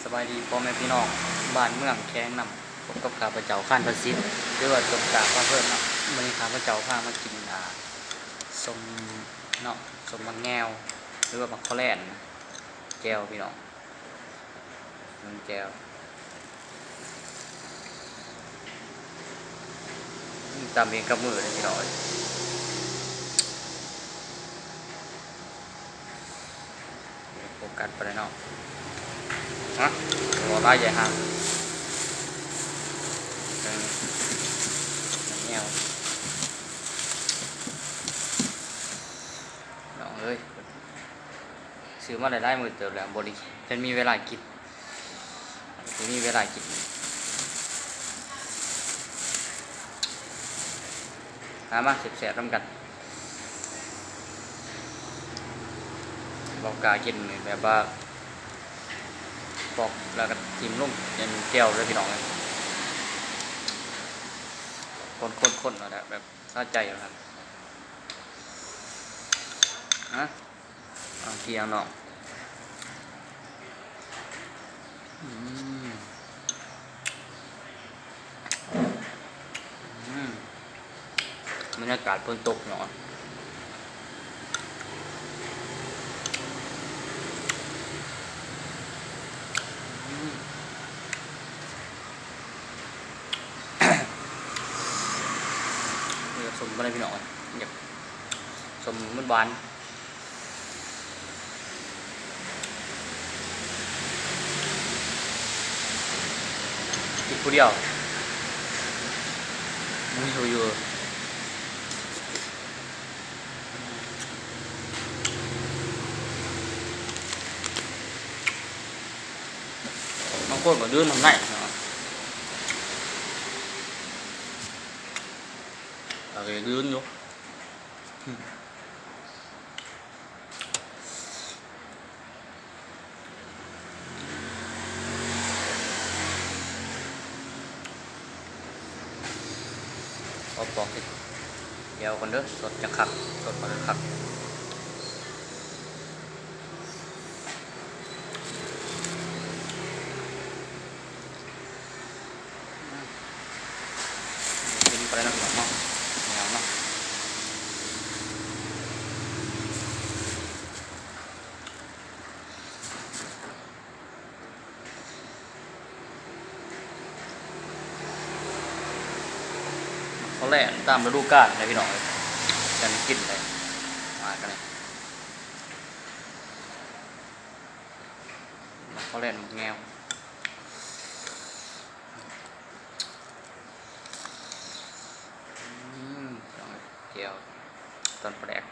ສະບາຍດີພໍ່ແມ່ພີ່ນ້ອງບ້ານເມືອງແຂງນຳ, ພົບກັບຂ້າພະເຈົ້າ ຄານພະສິດ ຫຼືວ່າ ສົມສາກ ພາເພີນເນາະ. ມື້ນີ້ຂ້າພະເຈົ້າພາມາກິນ ອ່າ ສົ້ມເນາະ, ສົ້ມໝາກແງວ ຫຼືວ່າໝາກຄໍແລນ ແຈ່ວພີ່ນ້ອງ. ມັນແຈ່ວ ຕຳເອງກັບມືເດ້ພີ່ນ້ອງເອີຍ. ໂຟກັສໄປເລີຍເນາະ. ຮະ ບໍ່ຫຼາຍໃຫຍ່ຫ່າງ ເອີ ແນວ ນ້ອງເອີຍ. ຊື້ມາໄດ້ຫຼາຍມື້ເຕີບແລ້ວ ບໍ່ໄດ້ ຈະມີເວລາກິນ ບໍ່ມີເວລາກິນ. ມາ ມາແຊບໆນຳກັນ. ບໍ່ກ້າກິນແບບວ່າປອກແລ້ວກໍຖິ້ມລົງເປັນແຈ່ວເດີພີ່ນ້ອງເອີຍ. ຄົນໆໆ ເອົາແຫຼະ ແບບສະໃຈວ່າຊັ້ນ. ຮະ ເອົາເກຍວເນາະ. ອືມ ອືມ ບັນຍາກາດຝົນຕົກເນາະ. ອືມ ນີ້ກໍສົ້ມບໍ່ໄດ້ພີ່ນ້ອງເອີຍ, ຢາກສົ້ມຫວານໆ. ກິນຜູ້ດຽວ ມີຢູ່ ບາງຄົນກໍດື່ມນຳໄດ້ເນາະ, ກໍໄດ້ດື່ມຢູ່. ຂໍປອກເຮັດແຈ່ວກ່ອນເດີ, ສົດຈັ່ງຄັກ, ສົດມັນຄັກ. ກິນໄປເນາະ ພີ່ນ້ອງເນາະ, ແນວເນາະ. ເຂົາແລ່ນຕາມລະດູການເດ້ພີ່ນ້ອງເອີຍ, ຈັ່ງໄດ້ກິນໄດ້ ມາກັນນີ້ ເຂົາແລ່ນໝາກແງວ. ອືມ ແຈ່ວ ຕອນປາແດກ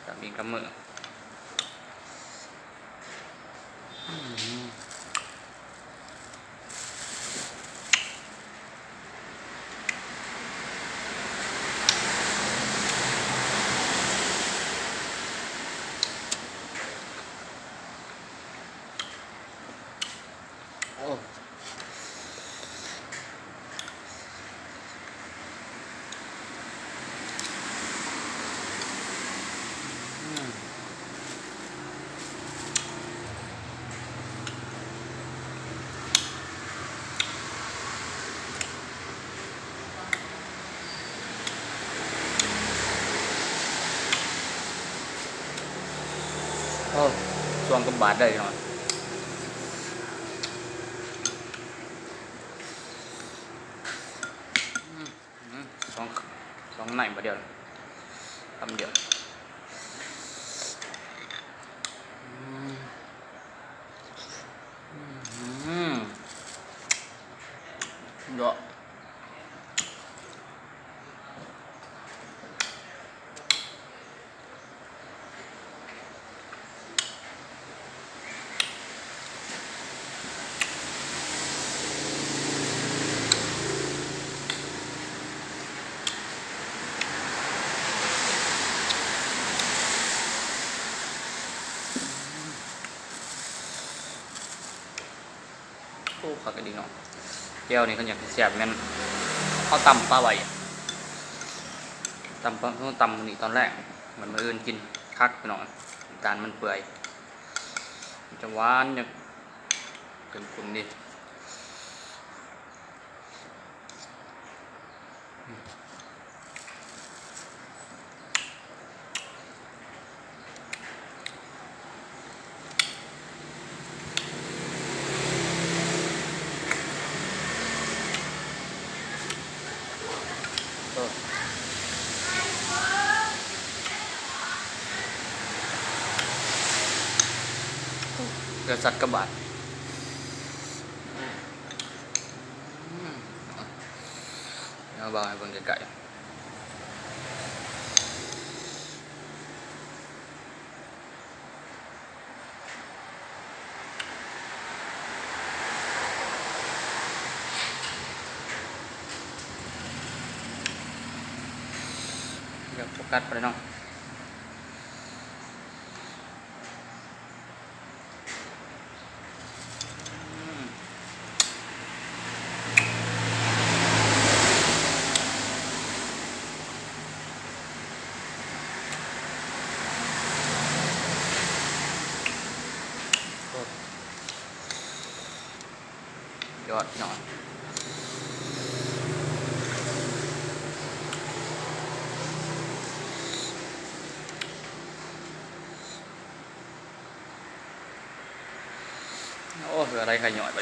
ຕຳອີກກຳມື. ອືມ ໂອ້ ອືມ ໂອ້ ຊ່ວງກັບບາດເດີພີ່ນ້ອງ. ອືມ ສອງ ສອງໃນບາດດຽວ ຄຳດຽວ. ອືມ ອືມ ເນາະ. ໂອ້ ຄັກອີ່ຫຼີເນາະ, ແຈ່ວນີ້ຄັນຢາກແຊບແມ່ນເຮົາຕຳປາໄວ້, ຕຳປາ ເຮົາຕຳມື້ນີ້ຕອນແລງ ມັນມື້ອື່ນກິນຄັກພີ່ນ້ອງ, ນ້ຳຕານມັນເປື່ອຍ. ມັນຈະຫວານ ຈະເຂັ້ມຂຸ້ນດີ. ເຫຼືອສັດກະບາດ. ອືມ ດຽວເອົາໃຫ້ເບິ່ງໃກ້ໆ. ຢາກໂຟກັດໄປເນາະ. ຍອດເນາະ. ໂອ້ ເຫື່ອໄຫຼໄຄຍ້ອຍໄປ.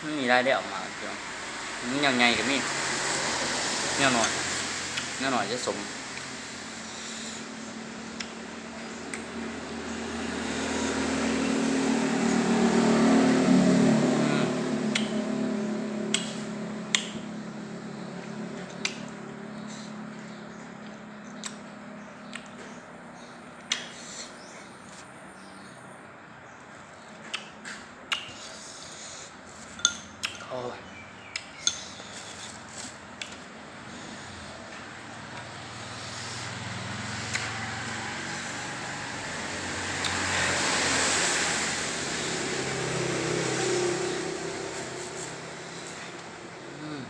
ມັນມີຫຼາຍແນວມາກ ແນວໃຫຍ່ກໍມີ ແນວນ້ອຍ ແນວນ້ອຍຈະສົ້ມ. ໂອ້ຍ ອືມ.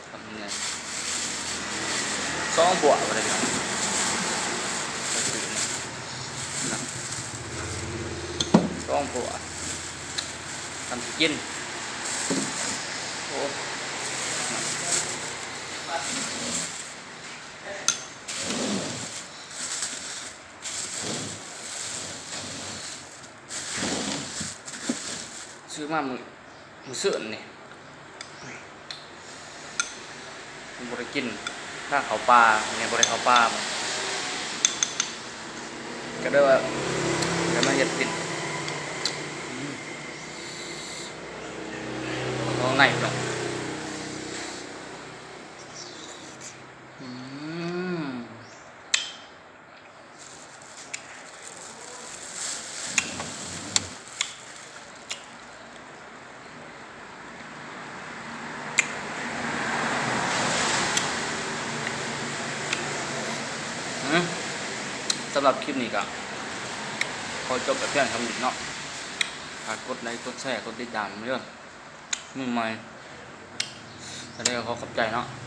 ຄຳໃຫຍ່ ສອງພວກບໍ່ໄດ້ ພີ່ນ້ອງ ນະ ສອງພວກ ທຳກິນ ໂອ້. ຊື້ມາມື້ ມື້ຊືນນີ້ ບໍ່ໄດ້ກິນ ພາເຂົ້າປ່າ ແມ່ບໍ່ໄດ້ເຂົ້າປ່າ ກໍເລີຍວ່າໄດ້ມາເຮັດກິນ ອືມ ເອົາໃນເນາະ ອືມ. ສຳລັບຄລິບນີ້ກໍຂໍຈົບໄປພຽງເທົ່ານີ້ເນາະ ຝາກກົດໄລ ກົດແຊ ກົດຕິດຕາມເດີ ມືໃໝ່ ຈັ່ງໃດກໍຂໍຂອບໃຈເນາະ.